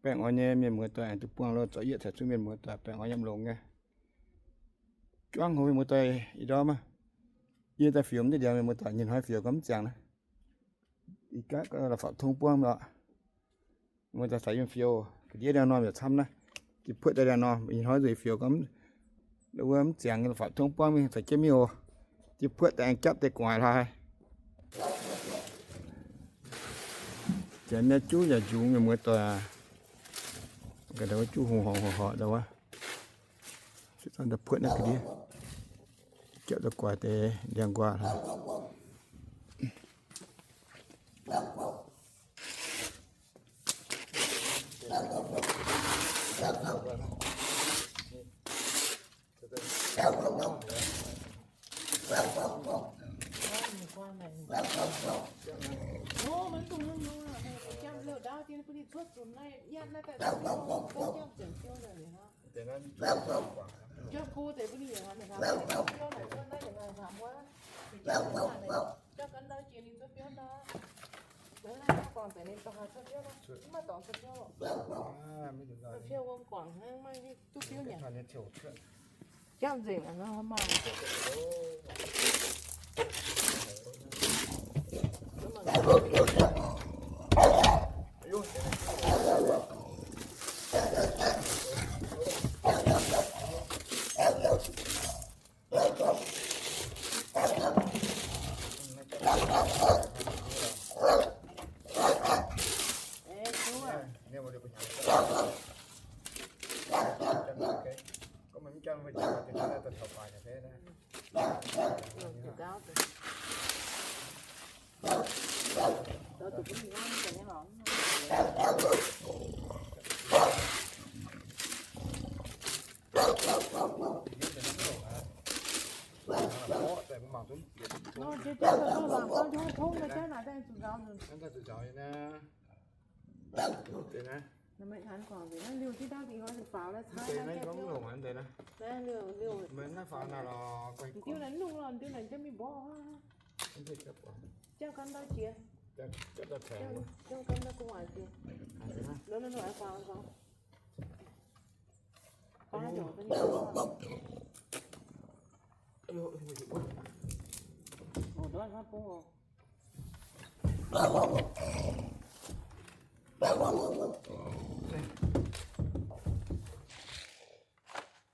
Baengh orn nyei mienh muoz doic, aengx duqv buangh lo zorqv yietv caux zungv mienh muoz doic baengh orn yiem longx nyei. Juangv hlo mienh muoz doic ih ndorm aqv. Yie daaih fioux mv deix ndiangx mienh muoz doic, nyei hnoi fioux gorngv mv ziangx naaiv. Ih gaav la'fapv tong buangv lorqc. Muoz doic caux yie fioux ga'ndiev ndiangx-normh yaac camv naaiv. Jiex puotv daaih ndiangx-normh, ih hnoi nzueic fioux gorngv wuov mv ziangx, la'fapv tong buangv mingh caux jienv mingh oc. Jiex puotv daaih aengx japv deix gu'nguaaic hlaax. Janx nyei juv yaac njungx mienh muoz doic. Ga'ndauh wuov juv hungh horc hungh horc ndau wuov. Puotv naaiv ga'ndiev, japv daaih gu'nguaaic deix ndiangx-nquaah hlaax.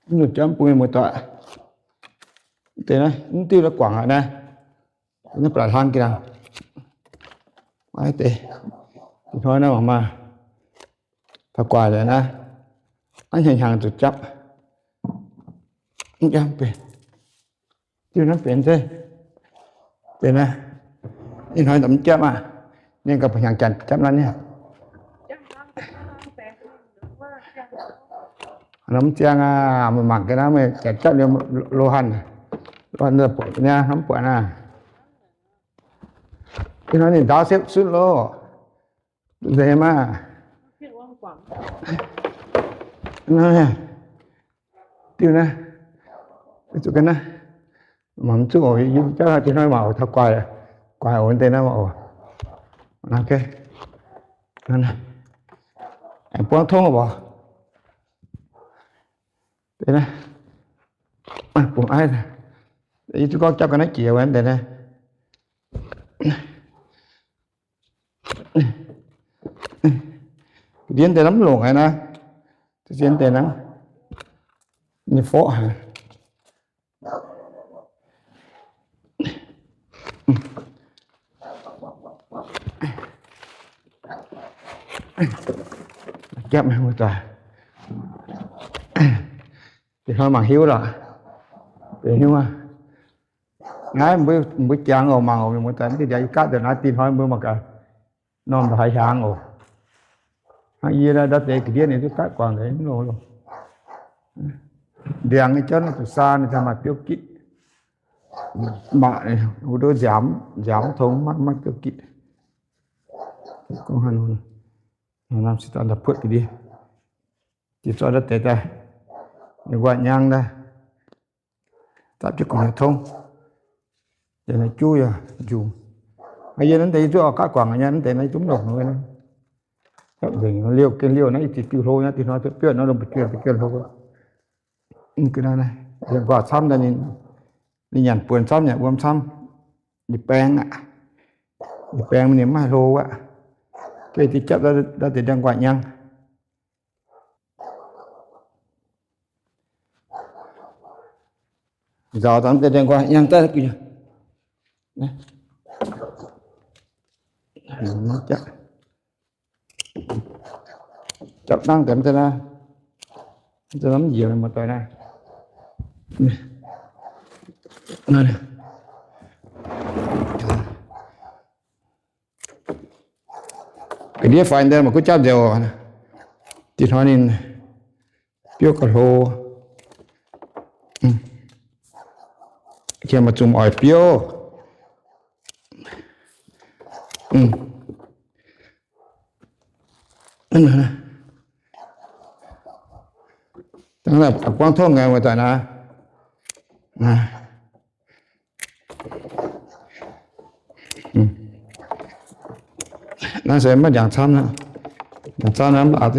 Mv zuqc jamv bun mienh muoz-doic. Deix naaiv mv diuh la'guangc aqv naaiv. Naaiv ba'laqc hlang ga'naaiv. Maiv deix. Ih hnoi naaiv mangc maah. Taux guaax liuz naaiv, hnangv hnyangx-hnyangx zuqc japv. Mv jamv benx. Diuh naaiv benx se. Benx naaiv. Ih hnoi mv japv maah. Ninh ganh ba'hnyangx janx japv naaiv niaa. Mv ziangh aqv, meih mangc ga'naaiv meih janx japv liuz lo hanh. Lo hanh buatc niaa, hnamv buatc naah. Ih hnoi ninh ndaauv sepv sutv loh. Nzeix maah. Diuh naaiv, zuqc ga'naaiv, mangc mv zuqc oc. Yie jauv ih hnoi mangc oc, taux guaax, guaax oc, deix naaiv mangc oc. Aengx buangv tongv oc. Bungx aiv, yie zuqc gorngv jauv ga'naaiv jiex wuov deix naaiv. Ndiev deix naaiv mv longc haic naaiv. Zien deix naaiv, ninh forqv haic. Japv mingh wuov daaih. Ih hnoi mangc hiuv lorqc. Deix hiuv aqv. Naaiv mbuo jangx oc, mangc oc, mienh muoz-doic, mv diuh ndiangx yie gaatv deix naaiv, dinh hnoi mbuo mangc gaax, normh ndongc haaix hiaangx oc. Hnangv yie ndau deix ga'ndiev ninh duqv gaatv guangc deix mv longx loh. Ndiangx nyei jauv naaiv zuqc saa ninh cingx maaih biouv gitv. Maaih wuov nziaamv, nziaamv tongx maiv, maiv biouv gitv. Gorngv haaix nor, naaiv se daaih puotv ga'ndiev. Jiex zorqv ndau deix daaih, ninh nquaah nyang daaih. Dapv jienv gu'nyuoz tongv. Deix naaiv juv yaac njungx. Yie naaiv deix yie zuqc oix gaatv guangc nyei, naaiv deix naaiv zungv longc nor. Liouh gengh liouh naaiv i ziqc diuh hlo naaiv, diuh hnoi biouv nor lomh mbu'zienh mbu'zienh hlo. Ndiangx-guaac camv, ninh nyanc buonc camv, nyanc wuom camv. Ninh baeng aqv. Ninh baeng ninh maiv haih hlo aqv. Geh deix japv daaih deix ndiangx-guaac nyangx. Nzaaux daaih deix ndiangx-guaac nyangx daaih. Japv dangh deix mv deix naaiv, mv njiec muoz-doic naaiv. Ga'ndiev faix deix maaih guv japv nzengc. Diuh hnoi ninh biouv gauh hlo. Maaih zungh oix biouv. Guangv tongv ngaengc wuov daaih naaiv. Naaiv se maiv ndiangx camv, ndiangx camv naaiv mv baac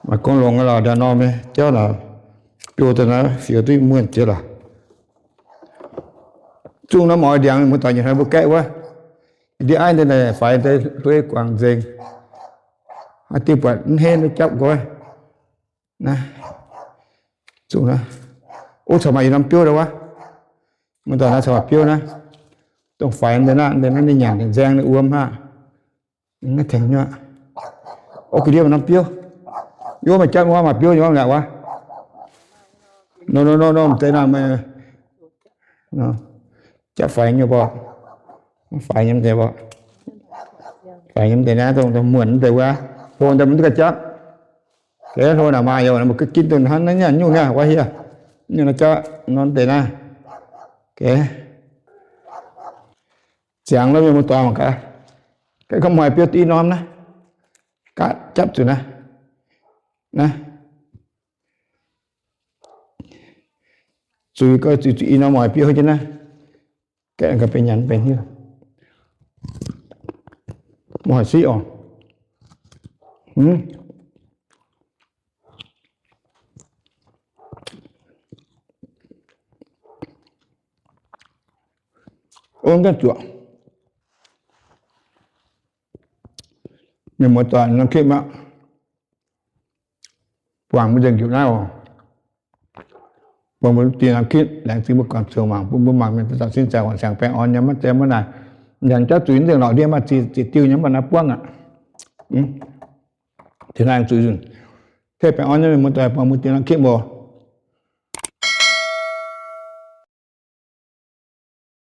maaih gong longx lorqc, ndau norm nyei jauv naaic, biouv daaih naaiv fioux duqv muonh jiex lorqc. Zungh norm oix ndiangx mienh muoz-doic nyei hnoi mbuo gaeqv wuov, ndiev aiv deix naaic faix deix hlueiv guangc nzengc. Haaix diuh buatc mv henv nyei japv nqoi. Naaiv, zungh naaiv, o, caux maaih yietc norm biouv ndau wuov. Muoz-doic naaiv caux maaih biouv naaiv, dongh faix deix naaiv, deix naaiv ninh nyanc nzengc ninh wuom hnangv. Naaiv tengx nyei. O, ga'ndiev maaih norm biouv. Yie maaih japv wuov, maaih biouv nyei wuov mi'aqv wuov. Nor, nor, nor, nor, deix naaiv meih, japv faix nyei mbuo, faix nyei mv deix mbuo, faix nyei mv deix naaiv, dongh muonh mv deix wuov, hlo deix mv duqv ganh japv. Ga'hlo naaic maaih yaac mbuo ga'ginv dongh hnangv naaiv nyungc niaa wuov hieh, nyungc naaiv jauv nor mv deix naaiv. Ga'hlo ziangx lov mienh muoz-doic mangc gaax. Gaeqv gorngv maaih biouv duqv i norm naaiv, gaav japv zuqc naaiv, naaiv zuqc, ga'zuqc zuqc i norm maaih biouv jienv naaiv. Gaeqv ga'benx nyanc benx hiuv, mv haih siqv oc. Ov, gaengh zuoqc. Mienh muoz-doic norm kitv aqv, buangh mbuo nzengc njiec naaiv oc. Buangh mbuo dien norm kitv, laengz zingh mbuo guangc ziouc mangc bun mbuo mangc mienh daaih sin zaangc waanc siangx baengh orn nyei maiv zeiz maiv naaic. Nyanc jauv zuiz nzengc lorqc ndiev maaih ziqc diuh nyei mv baac naaiv buangv aqv. Tengx laengz zuiz nzunc, tengx baengh orn nyei mienh muoz-doic buangh mbuo dien norm kitv oc.